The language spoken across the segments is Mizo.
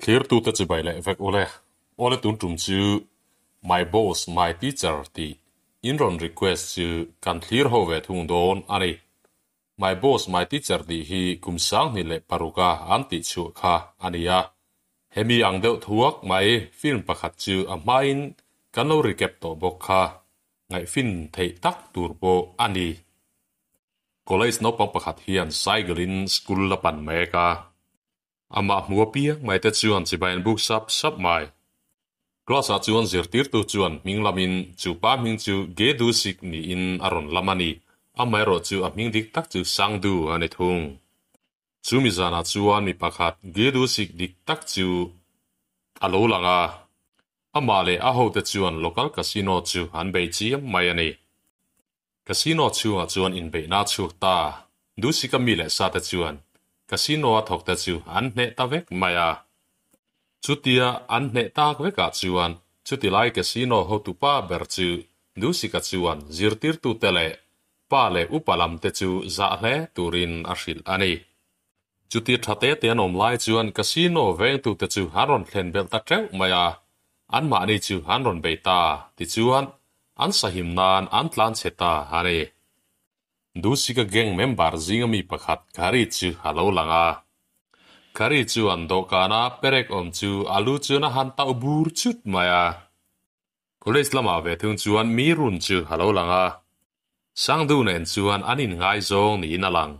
Thlirtute chibai leh vek ule. Awle tun tum chu My Boss My Teacher tih in rawn request chu kan thlir ho ve thung dawn a ni. My Boss My Teacher tih hi kum 2006 a an tih chhuah kha a ni a. Hemi ang deuh thuak mai film pakhat chu a hmain kan lo recap tawh bawk kha. Ngaihfin theih tak tur pawh a ni. College naupang pakhat hian cycle in school a pan mek a. Amah hmu apiang mai te chuan chibai an buk sap sap mai. Class ah chuan zirtirtu chuan hming lamin chu pa hming chu Ge Du Sik niin a rawn lam a ni. Amaherawh chu a hming dik tak chu Sang Du a ni thung. Chumi zanah chuan mi pakhat Ge Du Sik dik tak chu a lo lang a. Amah leh a hote chuan local casino chu an bei chiam mai a ni. Casino chhungah chuan inbeihna a chhuak ta. Dusika mi leh sate chuan Casino a thawkte chu an hneh ta vek mai a. Chutia an hneh tak vekah chuan chutilai Casino hotupa ber chu Dusika chuan zirtirtute leh pa leh upa lamte chu zah hle turin a hrilh a ni. Chuti tha te te an awm lai chuan Casino vengtute chu an rawn thlen belh ta teuh mai a, anmahni chu an rawn bei ta. Tichuan, an sahim nan an tlan chhe ta a ni. Dusika gang member zinga mi pakhat Kari chu a lo lang a. Kari chuan dawhkana perek awm chu a lu chuan a han tauh bur chut mai a. College lamah ve thung chuan mi run chu a lo lang a, Sangdu nen chuan an inngaizawng niin a lang.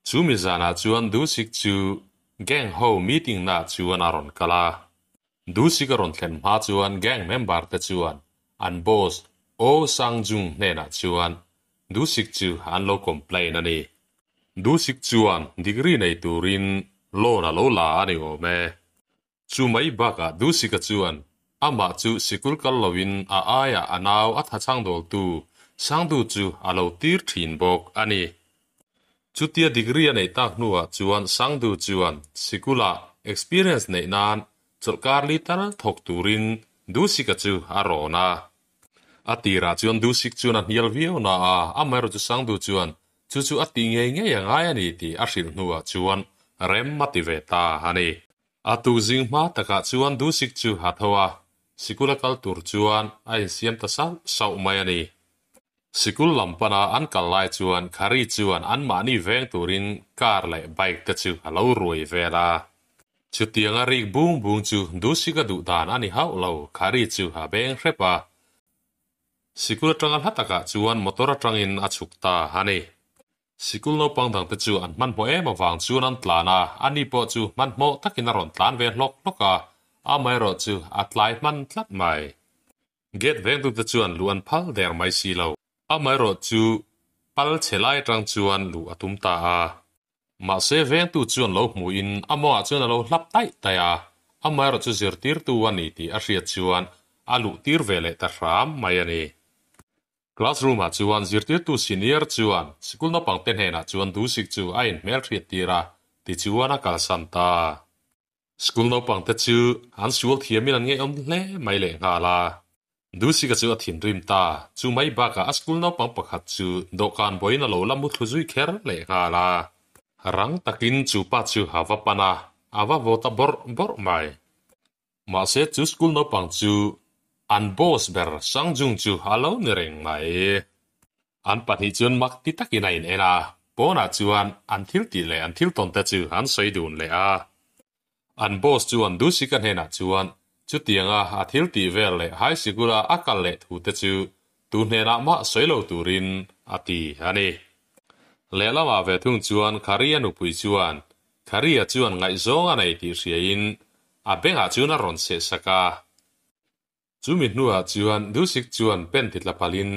Chu mi zanah chuan Dusik chu gang ho meeting naah chuan a rawn kal a. Dusik a rawn thlen hma chuan gang member te chuan an boss Oh Sang Jung hnenah chuan Dusik chu an lo complain a ni. Dusik chuan degree nei turin loan a lo la a ni awm e. Chu mai bakah Dusika chuan amah chu sikul kal loin a aiah a nau a thachhang dawltu Sangdu chu a lo tir thin bawk a ni. Chutia degree a neih tak hnuah chuan Sangdu chuan sikulah experience neih nan chawlhkar li tal thawk turin Dusika chu a rawn a. A tirah chuan Dusik chuan a hnial viau na a, amaherawhchu Sangdu chuan chu chu a tih ngei ngei a ngai a ni tih a hrilh hnuah chuan rem a ti ve ta a ni. A tu zing hma takah chuan Dusik chu a tho a, sikul a kal tur chuan a insiam ta sauh sauh mai a ni. Sikul lam pana an kal lai chuan Khari chuan anmahni veng turin car leh bike te chu a lo ruai vel a. Chutianga rik bung bung chu Dusik a duh dan a ni hauh lo, Khari chu a beng hrep a. Sikul atanga hla takah chuan motor atangin a chhuk ta a ni. Sikul naupang dangte chu an hmanhmawh em avang chuan an tlan a, ani pawh chu hmanhmawh takin a rawn tlan ve hlawk hlawk a, amaherawh chu a tlai hman tlat mai. Gate vengtute chuan luh an phal der mai si lo. Amaherawh chu pal chhe lai atang chuan luh a tum ta a. Mahse vengtu chuan lo hmuhin a mawngah chuan a lo hlap taih taih a, amaherawh chu zirtirtu a ni tih a hriat chuan a luh tir ve leh ta hram mai a ni. Classroom ah chuan zirtirtu senior chuan sikul naupang te hnenah chuan Dusik chu a inhmelhriat tir a, tichuan a kalsan ta. School naupang te chu an sual thiamin an ngeiawm hle mai lehnghal a. Dusika chu a thinrim ta, chu mai bakah a school naupang pakhat chu dawhkan bawiin a lo la muthlu zui kher lehnghal a. Rang takin chu pa chu a va pan a, a va vaw ta bawrh bawrh mai. Mahse chu school naupang chu an boss ber Sangjung chu a lo ni reng mai. An pahnih chuan mak ti takin a in en a, pawnah chuan an thil tih leh an thil tawn te chu an sawi dun leh a. An boss chuan Dusika hnenah chuan chutianga a thil tih vel leh high sikul a a kal leh thu te chu tu hnenah mah sawi lo turin a ti a ni. Lehlamah ve thung chuan Kharia nupui chuan Kharia chuan ngaihzawng a nei tih hriain a bengah chuan a rawn seh sak a. Chumi hnuah chuan Dusik chuan pen ti tla palhin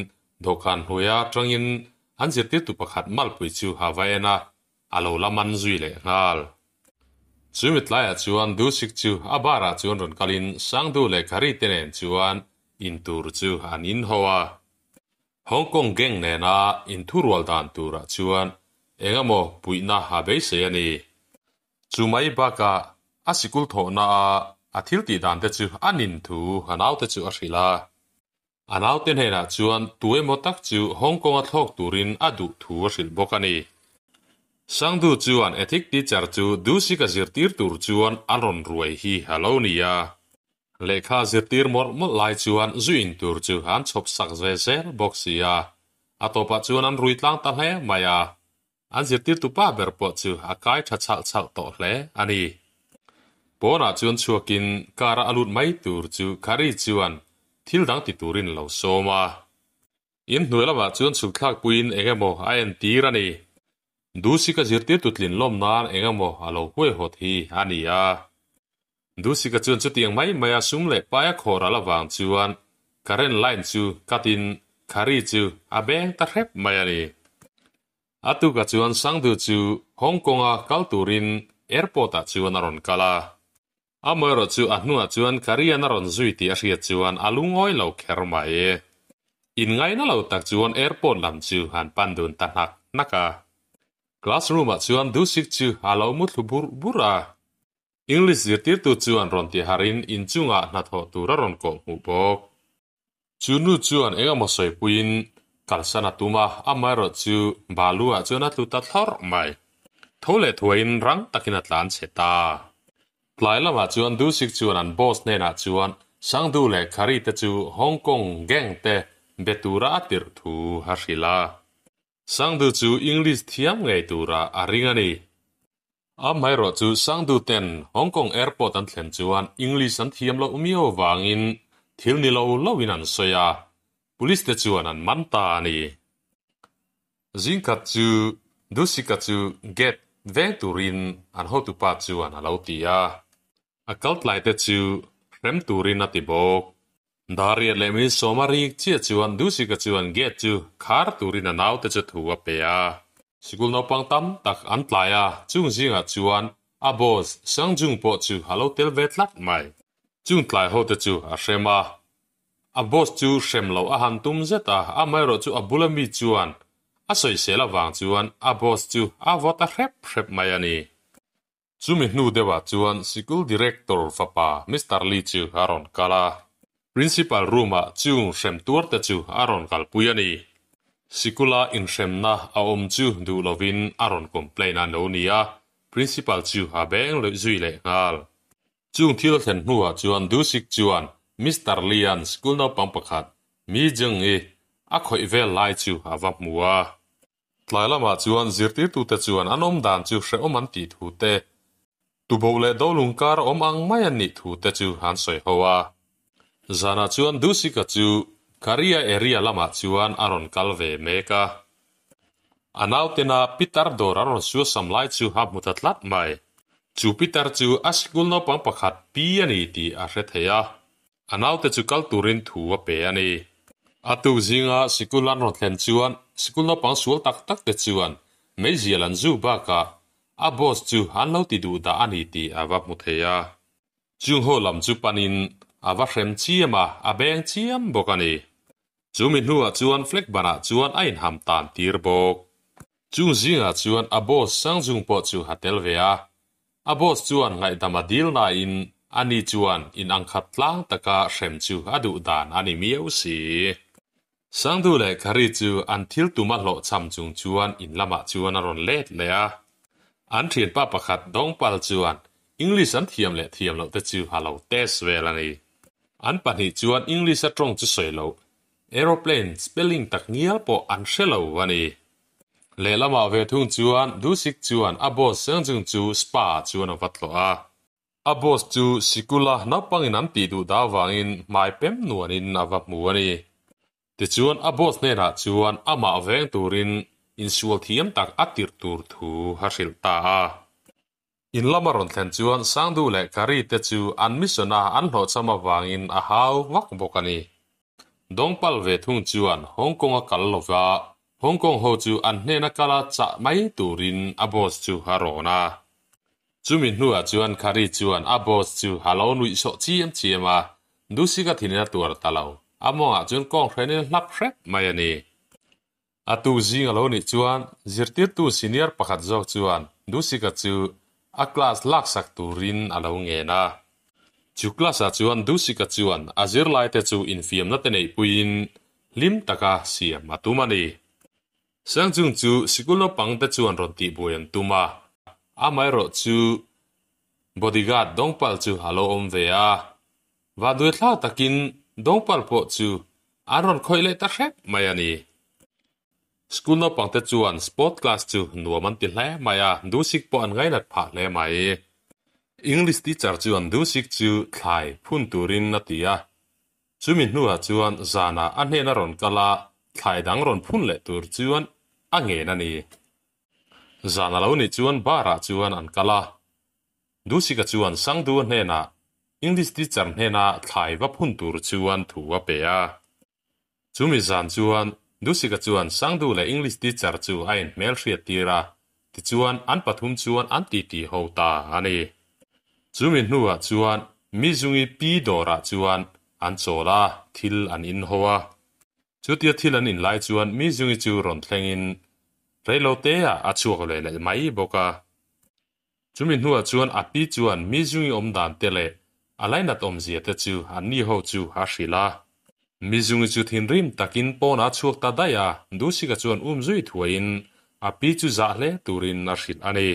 dawhkan hnuaia tangin an zirtirtu pakhat malpui chu a va en a, a lo la man zui leh nghal. Chumi tlaiah chuan Dusik chu a barah chuan rawn kalin Sangdu leh Khari te nen chuan intur chu an inho a. Hong Kong gang nena inthurual dan turah chuan engemaw puihna a beisei a ni. Chu mai bakah a sikul thawhna a a thil tih dan te chu a nin thu a naute chu a hrilh a. A naute hnenah chuan tu emaw tak chu Hong Kong a thlawk turin a duh thu a hrilh bawk a ni. Sangdu chuan ethic teacher chu Dusika zirtir tur chuan a rawn ruai hi a lo ni a. Lehkha zirtir mawlh mawlh lai chuan zu in tur chu an chhawp sak ve zel bawk si a. A tawpah chuan an rui tlang ta hle mai a. An zirtirtu pa ber pawh chu a kai tha chhalh chhalh tawh hle a ni. Pawnah chuan chhuakin car a lut mai tur chu Khari chuan thil dang ti turin lo sawm a. In hnuai lamah chuan chhuk thlakpuiin eng emaw a entir a ni. Dusika zirtirtu tlin lawm nan eng emaw a lo huaihawt hi a ni a. Dusika chuan chutiang mai maia sum leh paia khawr al avang chuan current line chu cut in Khari chu a beng ta hrep mai a ni. A tukah chuan Sangdu chu Hong Kong-a kal turin airport-ah chuan a rawn kal a. Amaherawh chu a hnuah chuan Karian a rawn zui tih a hriat chuan a lungawi lo kher mai. Inngaina lo tak chuan airport lam chu an pan dun ta hnak hnak a. Classroom-ah chuan Dusik chu a lo mu thlu burh burh a. English zirtirtu chuan rawn ti harin inchungah hnathawh tur a rawn kawh hmuh bawk. Chu nu chuan eng emaw sawipuiin kalsan a tum a, amaherawh chu balu-ah chuan a tlu ta thlawrh mai. Tho leh thuaiin rang takin a tlan chhe ta. Tlai lamah chuan Dusik chuan an boss hnenah chuan Sangdu leh Khari te chu Hong Kong gang te be tura a tirh thu a hrilh a. Sangdu chu English thiam ngei tura a ring a ni. Amaherawh chu Sangdu ten Hong Kong Airport an thlen chuan English an thiam loh miau vangin thil ni lo loin an sawi a, Police te chuan an man ta a ni. Zingkhat chu Dusika chu gate veng turin an hotupa chuan a lo ti a. A kal tlai te chu hrem turin a ti bawk. Dariat leh min sawm a rik chiah chuan Dusika chuan gate chu khar turin a naute chu thu a pe a. Sikul naupang tam tak an tlai a, chung zingah chuan a boss Sangjung pawh chu a lo tel ve tlat mai. Chung tlai ho te chu a hrem a. A boss chu hrem loh a han tum zet a, amaherawh chu a bula mi chuan a sawisel avang chuan a boss chu a vaw ta hrep hrep mai a ni. Chumi hnu deuhah chuan sikul director fapa Mister Lee chu a rawn kal a, principal room-ah chung hrem tuarte chu a rawn kalpui a ni. Sikula inhremna a awm chu duh lovin a rawn complain a no ni a, principal chu a beng leh zui leh nghal. Chung thil thlen hnuah chuan Dusik chuan Mister Lee-a'n sikul naupang pakhat Mi Jung-i a khawih vel lai chu a va hmu a. Tlai lamah chuan zirtirtute chuan an awm dan chu hrehawm an tih thu te, tuboh leh dolung kar awm ang mai an nih thu te chu an sawi ho a. Zanah chuan Dusika chu Karia area lamah chuan a rawn kal ve mek a. A nautena Pitar dawr a rawn suasam lai chu a hmu ta tlat mai. Chu Pitar chu a sikul naupang pakhat pi a ni tih a hre thei a. A naute chu kal turin thu a pe a ni. A tuk zinga sikul an rawn thlen chuan sikul naupang sual tak tak te chuan meizial an zu bakah a boss chu an lo ti duh dah a ni tih a va hmu thei a. Chung ho lam chu panin a va hrem chiam a, a beng chiam bawk a ni. Chu mi hnuah chuan flag banah chuan a inham tan tir bawk. Chung zingah chuan a boss Sangjung pawh chu a tel ve a, A boss chuan ngaihdam a dil nain ani chuan in ang khat tlang taka hrem chu a duh dan a ni miau si. Sangdu leh Khari chu an thil tum a hlawhchham chung chuan in lamah chuan a rawn let leh a. An thianpa pakhat Dongpal chuan English an thiam leh thiam loh te chu a lo test vel a ni. An pahnih chuan English a tawng chu sawi loh, aeroplane spelling tak ngial pawh an hre lo a ni. Lehlamah ve thung chuan Dusik chuan a boss Seongjung chu spa ah chuan a va tlawh a. A boss chu sikula naupangin an tih duh dah avangin hmai pem nuanin a va hmu a ni. Tichuan a boss hnenah chuan amah veng turin insual thiam tak a tirh tur thu a hrilh ta a. In lama rawn thlen chuan Sangdu leh Kari te chu an mission a an hlawhchham avangin a hau vak bawk a ni. Dawngpal ve thung chuan Hong Kong a kal lova, Hong Kong ho chu an hnena kala chah mai turin a boss chu a rawn a. Chumi hnuah chuan Kari chuan a boss chu a lo nuih sawh chiam chiam a, Dusika thinin a tuar ta lo, a mawngah chuan kawng hrenin a hlap hrep mai a ni. A tu zing a lo nih chuan zirtirtu senior pakhat zawk chuan Dusika chu a class laksak turin a lo ngen a. Chu class-ah chuan Dusika chuan a zirlaite chu infiamna te neihpuiin hlim taka siam a tum a ni. Sangchung chu sikul naupang te chuan rawn tihbuai an tum a, amaherawhchu bodyguard Dawngpal chu a lo awm ve a. Vanduaithlak takin Dawngpal pawh chu an rawn khawih leh ta hrep mai a ni. School naupang te chuan sport class chu nuam an ti hle mai a, Dusik pawh an ngainat phah hle mai. English teacher chuan Dusik chu thlai phun turin a ti a, chumi hnuah chuan zanah a hnena rawn kal a, thlai dang rawn phun leh tur chuan a ngen a ni. Zan a lo nih chuan bar ah chuan an kal a, Dusika chuan Sangdu hnenah English teacher hnena thlai va phun tur chuan thu a pe a. Chumi zan chuan Dusika chuan Sangdu leh English teacher chu a inhmelhriat tir a, tichuan an pathum chuan an titi ho ta a ni. Chumi hnuah chuan Mizungi pi dawrah chuan an chawl a, thil an in ho a. Chutia thil an in lai chuan Mizungi chu rawn thlengin reiloteah a chhuak leh leh mai bawk a. Chumi hnuah chuan a pi chuan mi zungi awm dan te leh a lainat awmzia te chu an ni ho chu a hrilh a. Mi zungi chu thinrim takin pawnah a chhuak ta daih a, Dusika chuan um zui thuaiin a pi chu zah hle turin a hrilh a ni.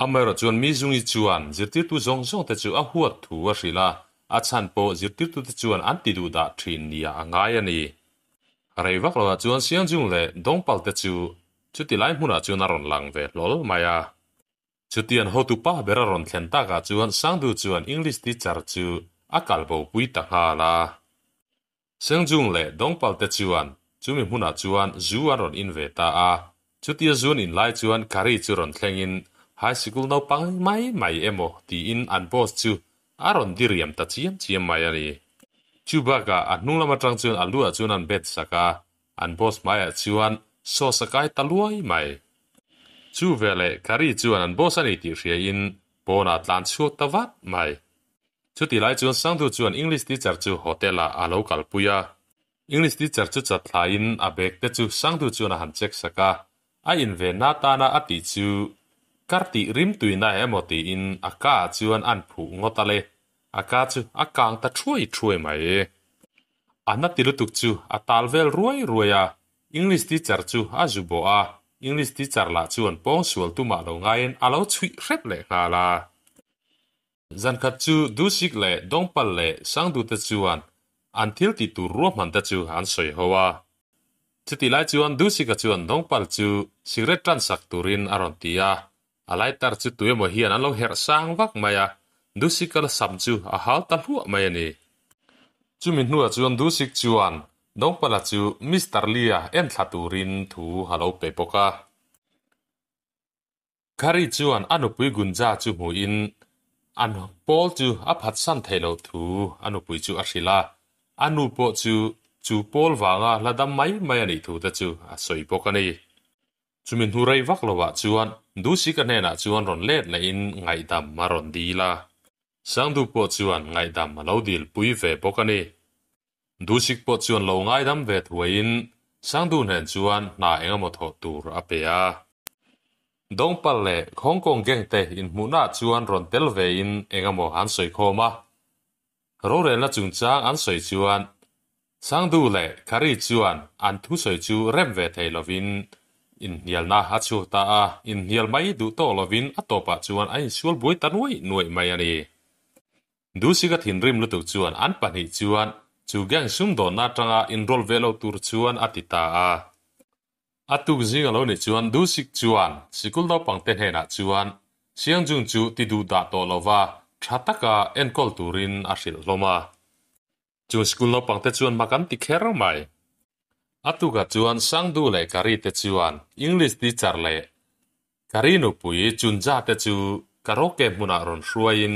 Amaherawh chuan mi zungi chuan zirtirtu zawng zawng te chu a huat thu a hrilh a, a chhan pawh zirtirtute chuan an ti duh dah thin nia a ngai a ni. Rei vak loah chuan Siangjung leh Dawngpal te chu Chuti lai hmunah chuan a rawn lang ve hlawl mai a. Chutian hotu pa ber a rawn thlen takah chuan Sangdu chuan English teacher chu a kal bo pui ta nghal a. Sengjung leh Dawngpal te chuan chumi hmunah chuan zu an rawn in ve ta a. Chutia zu an in lai chuan Kari chu rawn thlengin high sikul naupang mai mai emaw tiin an boss chu a rawn diriam ta chiam chiam mai a ni. Chubakah a hnung lam atang chuan a lu ah chuan an bet sak a, An boss hmaiah chuan sauce a kai ta luai mai. Chu veleh Kari chuan an boss a ni tih hriain pawnah tlan chhuak ta vat mai. Chutih lai chuan Sangdu chuan English teacher chu hotel ah a lo kalpui a. English teacher chu chat thlaiin a bag te chu Sangdu chuan a han check sak a, a invenna atana a tih chu kar tih rim tuina emaw tiin a ka ah chuan an phuh ngawt a le. A ka chu a kang ta thuai thuai mai. A na ti lutuk chu a tal vel ruai ruai a, English teacher chu a zu bawh a, English teacher lah chuan pawngsual tumah lo ngaiin a lo chhuih hrep leh nghal a. Zankhat chu Dusik leh Dawngpal leh Sangdute chuan an thil tih tur ruahman te chu an sawi ho a. Chutih lai chuan Dusika chuan Dawngpal chu cigarette tan sak turin a rawn ti a, A lighter chu tuemaw hian an lo herh sang vak mai a, Dusika la sam chu a hal ta hluah mai a ni. Chumi hnuah chuan Dusik chuan Dawngpala chu Mister Lee-a enthla turin thu a lo pe bawk a. Khari chuan a nupui Gunja chu hmuhin an pawl chu a phatsan theih loh thu a nupui chu a hrilh a, a nu pawh chu chu pawl vanga la dam mai mai a nih thu te chu a sawi bawk a ni. Chumi hnu rei vak lovah chuan Dusika hnenah chuan rawn let lehin ngaihdam a rawn dil a. Sangdu pawh chuan ngaihdam a lo dil pui ve bawk a ni. Dusik pawh chuan lo ngaidam ve thuaiin Sangdu hnen chuan hna engemaw thawh tur a pe a. Dawngpal leh Hong Kong gang te inhmuhnaah chuan rawn tel vein engemaw an sawi khawm a. Rorelna chungchang an sawi chuan Sangdu leh Kari chuan an thusawi chu rem ve thei lovin inhnialna a chhuak ta a, inhnial mai duh tawk lovin a tawpah chuan a insual buai ta nuaih nuaih mai a ni. Dusika thinrim lutuk chuan an pahnih chuan chu gang sumdawnna atanga inrawlh ve lo tur chuan a ti ta a. A tuk zing a lo nih chuan Dusik chuan sikul naupangte hnenah chuan Siangjung chu ti duh dah tawh lova tha taka enkawl turin a hrilh hlawm a. Chung school naupang te chuan mak an ti kher mai. A tukah chuan Sangdu leh Kari te chuan English teacher leh Kari nupui Chunja te chu karaoke hmunah rawn hruaiin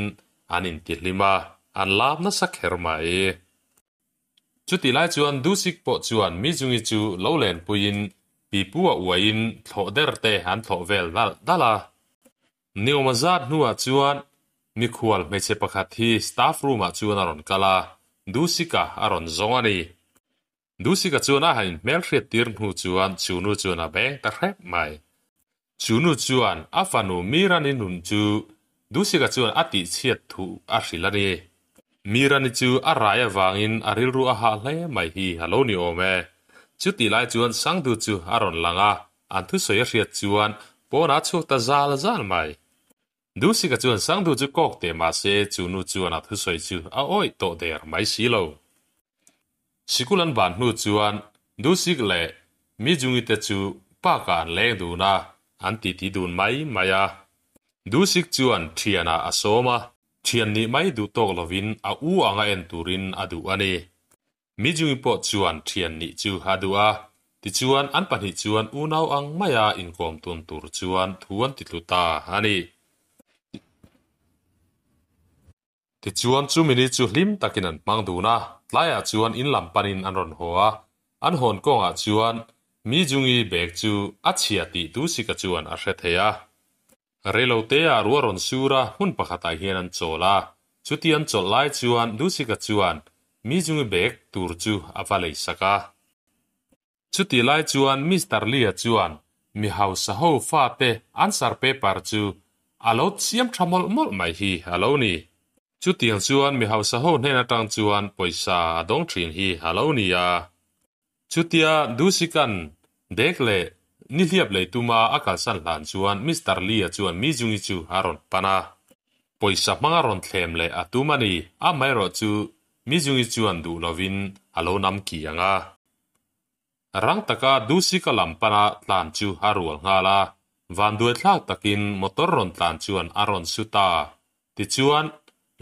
an intihlim a, an lap nasa kher mai. Chutih lai chuan Dusik pawh chuan Mizungi chu lo lenpuiin pipu a uaiin thlawh der te an thlawh vel nalh nalh a. Niawma zat hnuah chuan mikhual hmeichhe pakhat hi staff room ah chuan a rawn kal a, Dusika a rawn zawng a ni. Dusika chuan a han inhmelhriat tir hnu chuan Chunu chuan a beng ta hrep mai. Chunu chuan a fanu Mirani nun chu Dusika chuan a tihchhiat thu a hrilh a ni. Mirani chu a rai avangin a rilru a hah hle mai hi a lo ni awm e. Chutih lai chuan Sangdu chu a rawn lang a. An thusawi a hriat chuan pawnah a chhuak ta zal zal mai. Dusika chuan Sangdu chu kawk teh mah se chu nu chuan a thusawi chu a awih tawh der mai si lo. Sikul an ban hnu chuan Dusik leh Mijungi te chu park-ah an leng dun a, an titi dun mai mai a. Dusik chuan thianah a sawm a, thian nih mai duh tawk lovin a u anga en turin a duh a ni. Mijungi pawh chuan thian nih chu a duh a, tichuan an pahnih chuan unau ang maia inkawm tun tur chuan thu an ti tlu ta a ni. Tichuan chumi ni chu hlim takin an hmang dun a, tlaiah chuan in lam panin an rawn haw a, an hawn kawngah chuan Mijungi bag chu a chhia tih Dusika chuan a hre thei a. Reiloteah ruah rawn sur a, hmun pakhatah hian an chawl a. Chuti an chawlh lai chuan Dusika chuan Mijungi bag tur chu a va lei sak a. Chutih lai chuan Mister Lee-a chuan mi hausa ho fate answer paper chu a lo siam tha mawlh mawlh mai hi a lo ni. Chutiang chuan mi hausa ho hnen atang chuan pawisa a dawng thin hi a lo ni a. Chutia Dusikan dek leh nihliap lei tuma a kalsan hlan chuan Mister Lee-a chuan mi zungi chu a rawn pan a. Pawisa hmanga rawn thlem leh a tum a ni. Amaherawhchu mi zungi chuan duh lovin a lo nam ki ang a. Rang taka Dusika lam pana tlan chu a rual nghal a, vanduaithlak takin motor rawn tlan chuan a rawn su ta. Tichuan,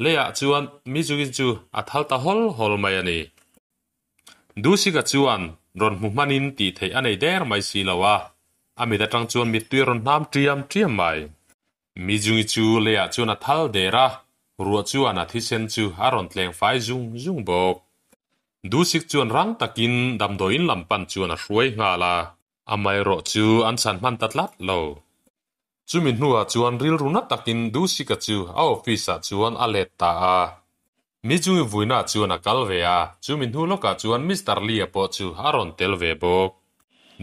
leiah chuan Mizuki chu a thal ta hawl hawl mai a ni. Dusika chuan rawn hmu hmanin tih theih a nei der mai si lo a, a mit atang chuan mittui a rawn hnam ṭiam ṭiam mai. Mizungi chu leiah chuan a thal der a, ruah chuan a thisen chu a rawn tleng fai zung zung bawk. Dusik chuan rang takin damdawiin lam pan chuan a hruai nghal a, amaherawh chu an chhan hman ta tlat lo. Chumi hnuah chuan rilru na takin Dusika chu a office ah chuan a let ta a. Mizungi vuinaah chuan a kal ve a, chumi hnu lawkah chuan Mister Lee-a pawh chu a rawn tel ve bawk.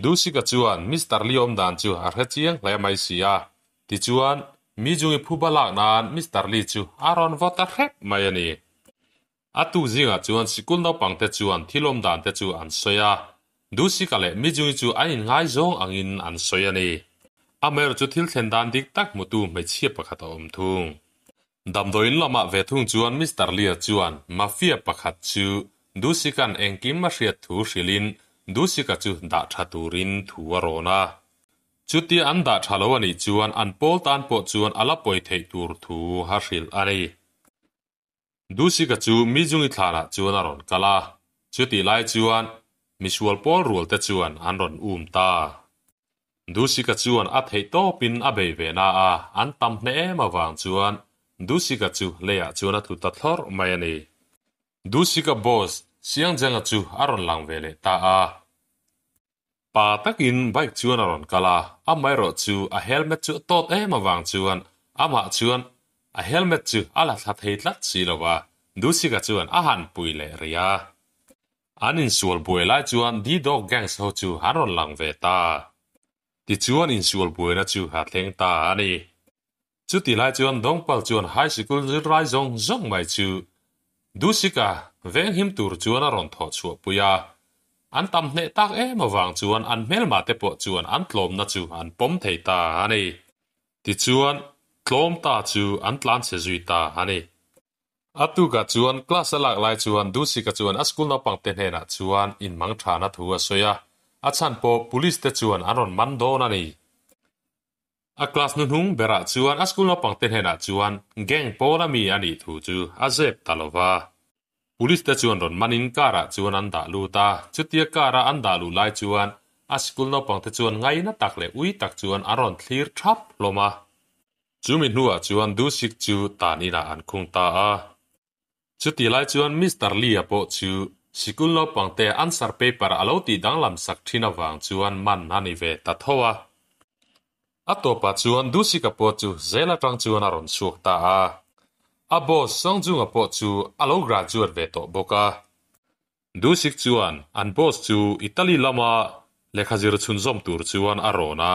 Dusika chuan Mister Lee awmdan chu a hre chiang hle mai si a, Tichuan, mi zungi phuba lak nan Mister Lee chu a rawn vaw ta hrep mai a ni. A tuk zingah chuan sikul naupangte chuan thil awm dan te chu an sawi a, Dusika leh mi zungi chu an inngaizawng angin an sawi a ni. Amaherawh chu thil thlen dan dik tak hmutu hmeichhia pakhat a awm thung. Damdawiin lamah ve thung chuan Mister Lee-a chuan mafia pakhat chu Dusika'n engkim a hriat thu hrilhin Dusika chu dah tha turin thu a rawn a. Chutia an dah tha lo a nih chuan an pawl tan pawh chuan a la pawi theih tur thu a hrilh a ni. Dusika chu Mizungi thlanah chuan a rawn kal a, chutih lai chuan misual pawl rual te chuan an rawn um ta. Dusika chuan a theih tawpin a bei ve na a, an tam hneh em avang chuan Dusika chu leiah chuan a tlu ta thlawrh mai a ni. Dusika boss Siangjenga chu a rawn lang ve leh ta a. Pa takin bike chuan a rawn kal a, amaherawh chu a helmet chu a tawt em avang chuan amah chuan a helmet chu a la thla thei tlat si lo va, Dusika chuan a han pui leh rih a. An insual buai lai chuan D-Dog Gangs ho chu an rawn lang ve ta. Tichuan insual buaina chu a thleng ta a ni. Chuti lai chuan Dongpal chuan high sikul zirlai zawng zawng mai chu Dusika venghim tur chuan a rawn thawh chhuah pui a. An tam hneh tak em avang chuan an hmelma te pawh chuan an tlawmna chu an pawm thei ta a ni. Tichuan tlawm ta chu an tlanchhe zui ta a ni. A tukah chuan class a lak lai chuan Dusika chuan a school naupangte hnenah chuan inmang thana thu a sawi a, a chhan pawh police te chuan an rawn man dawn a ni. A class hnuhnung berah chuan a school naupangte hnenah chuan gang pawl a mi a nih thu chu a zep ta lo va. Police te chuan rawn manin car ah chuan an dah lut a, chutia car a an dah luh lai chuan a school naupangte chuan ngaina tak leh ui tak chuan an rawn thlir thap hlawm a. Chumi hnuah chuan Dusik chu tan inah an khung ta a. Chutih lai chuan Mister Lee-a pawh chu sikul naupangte answer paper a lo tih danglam sak thin avang chuan man a ni ve ta tho a. A tawpah chuan Dusika pawh chu zel atang chuan a rawn chhuak ta a. A boss Songjunga pawh chu a lo graduate ve tawh bawk a. Dusik chuan an boss chu Italy lama lehkha zir chhunzawm tur chuan a rawn a.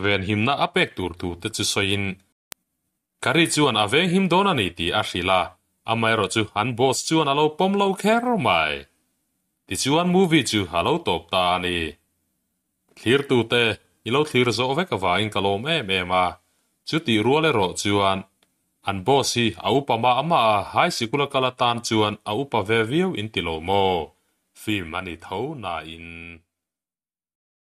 Venhimna a pek tur thu te chu sawiin, Kari chuan a venghim dawn a ni tih a hrilh a, amaherawh chu an boss chuan a lo pawm lo kher mai. Tichuan movie chu a lo tawp ta a ni. Thlirtute, I lo thlir zawh vek avangin ka lawm em em a. Chutih rual erawh chuan an boss hi a upa mah mah a, high sikul a kal atan chuan a upa ve viau in ti lo maw? Film a ni tho nain.